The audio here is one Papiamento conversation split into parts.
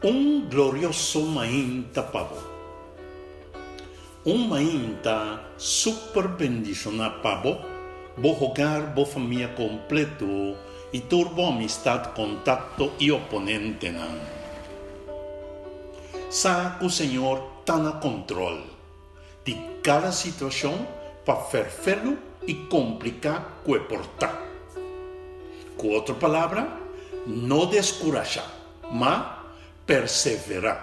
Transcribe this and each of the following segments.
Un glorioso mainta pa bo. Un mainta super bendishoná pa bo, bo hogar, bo famia kompleto i tur bo amistat, kontakto i oponentenan. Sa ku Señor ta na kontrol di kada situashon pa ferfelu i kompliká ku e por ta. Ku otro palabra, no deskurashá. Ma perseverá.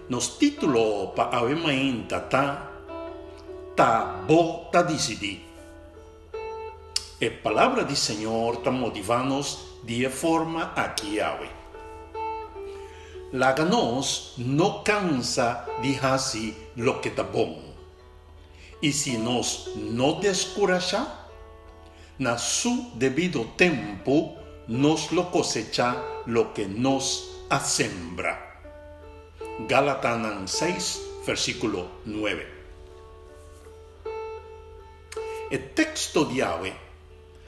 Nos título pa awe mainta ta, Ta bo ta disidí. E Palabra di Señor ta motivá nos di e forma aki awe. Laga nos no kansa di hasi loke ta bon. I si nos no deskurashá, na su debido tempu nos lo kosechá loke nos a sembra. Galatanan seis, versíkulo nuebe. E teksto di awe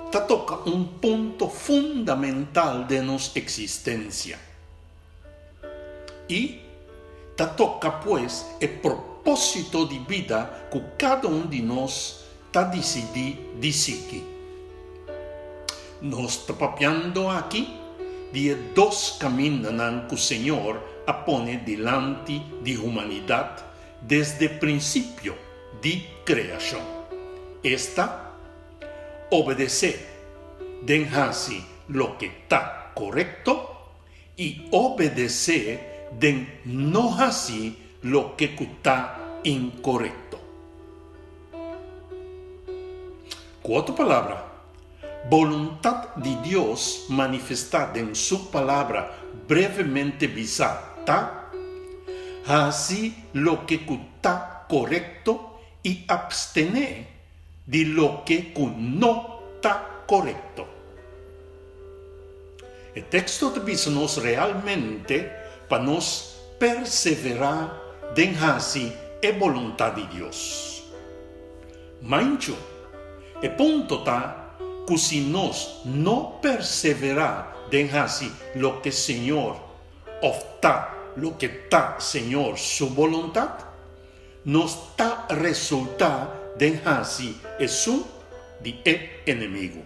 ta toka un punto fundamental den nos eksistensia. I ta toka pues e propósito di bida ku kada un di nos ta disidí di sigui. Nos ta papiando aki di e dos kamindanan ku Señor a pone dilanti di humanidat desde prinsipio di kreashon, esta, obedesé den hasi loke ta korekto i obedesé den no hasi loke ku ta inkorekto. Ku otro palabra, boluntat di Dios manifestá den Su Palabra brevemente bisá ta, hasi loke ku ta korekto i apstené di loke ku no ta korekto. E teksto ta bisa nos realmente pa nos perseverá den hasi e boluntat di Dios. Manchu, e punto ta ku si nos no perseverá den hasi loke Señor òf ta loke ta Señor su boluntat, nos ta resultá den hasi esun di e enemigu.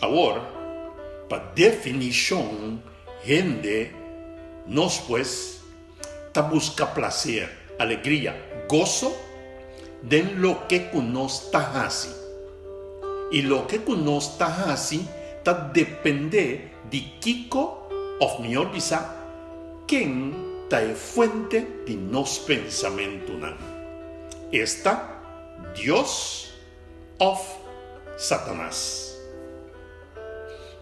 Awor, pa definishon hende, nos pues, ta buska plaser, alegria, goso den loke ku nos ta hasi. I loke ku nos ta hasi ta dependé di kiko òf mihor bisá, Ken ta e fuente di nos pensamentunan? Esta Dios òf Satanas?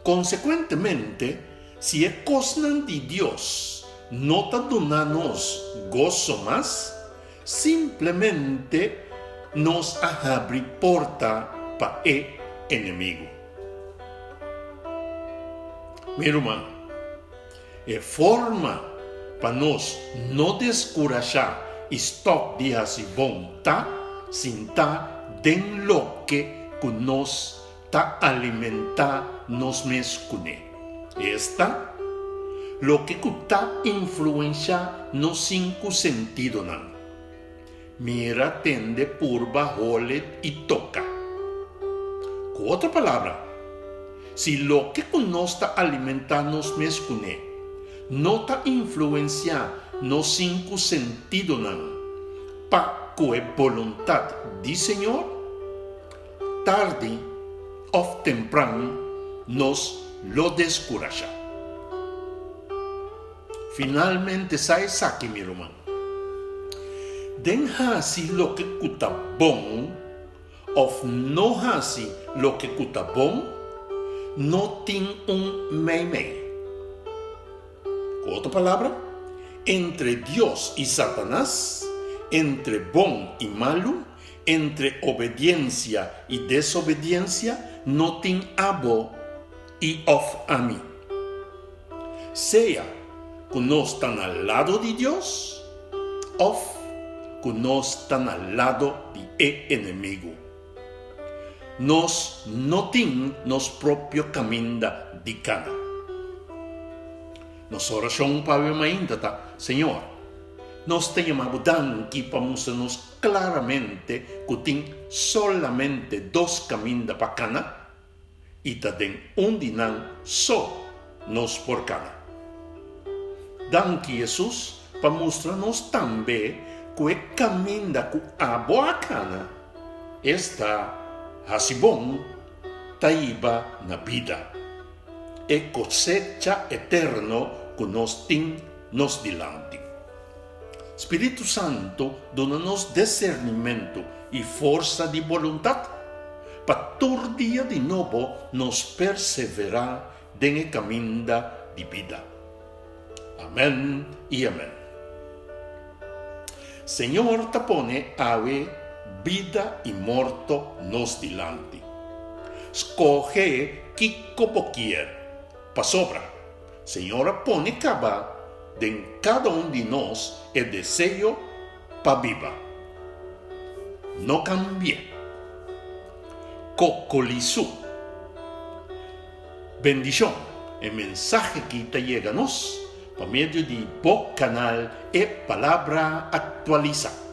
Konsekuentemente, si e kosnan di Dios no ta duna nos goso mas, simplemente nos a habri porta pa e enemigu. Mi ruman. E forma pa nos no deskurashá i stòp di hasi bon ta sintá den loke ku nos ta alimentá nos mes kuné, esta, loke ku ta influenshá nos sinku sentidonan, mira, tende, purba, hole i toka. Ku otro palabra, si loke ku nos ta alimentá nos mes kuné no ta influensiá nos sinku sentidonan pa ku e boluntat di Señor, tardi òf tempran nos lo deskurashá. Finalmente sa esaki, mi ruman, den hasi loke ku ta bon òf no hasi loke ku ta bon, no tin un meimei. Ku otro palabra, entre Dios i Satanas, entre bon i malu, entre obediensia i desobediensia, no tin abo i òf ami. Sea ku nos ta na lado di Dios òf ku nos ta na lado di e enemigu. Nos no tin nos propio kaminda di kana. Nos orashon pa awe mainta ta, Señor, nos ta yama Bo danki pa mustra nos klaramente ku tin solamente dos kaminda pa kana i ta den un di nan so nos por kana. Danki, Hesus, pa mustra nos tambe ku e kaminda ku Abo a kana, esta, hasi bon, ta hiba na bida. E kosecha eterno ku nos tin nos dilanti. Spiritu Santu duna nos desernimentu i forsa di boluntat pa tur dia di nobo nos perseverá den e kaminda di bida. Amèn i amèn. Señor ta pone awe bida i morto nos dilanti. Skohe kiko bo kier, pasobra Señor a pone kaba den kada un di nos e deseo pa biba. No kambi'é. Kokolisú. Bendishon! E mensahe ki ta yega nos pa medio di bo kanal E Palabra Aktualisá.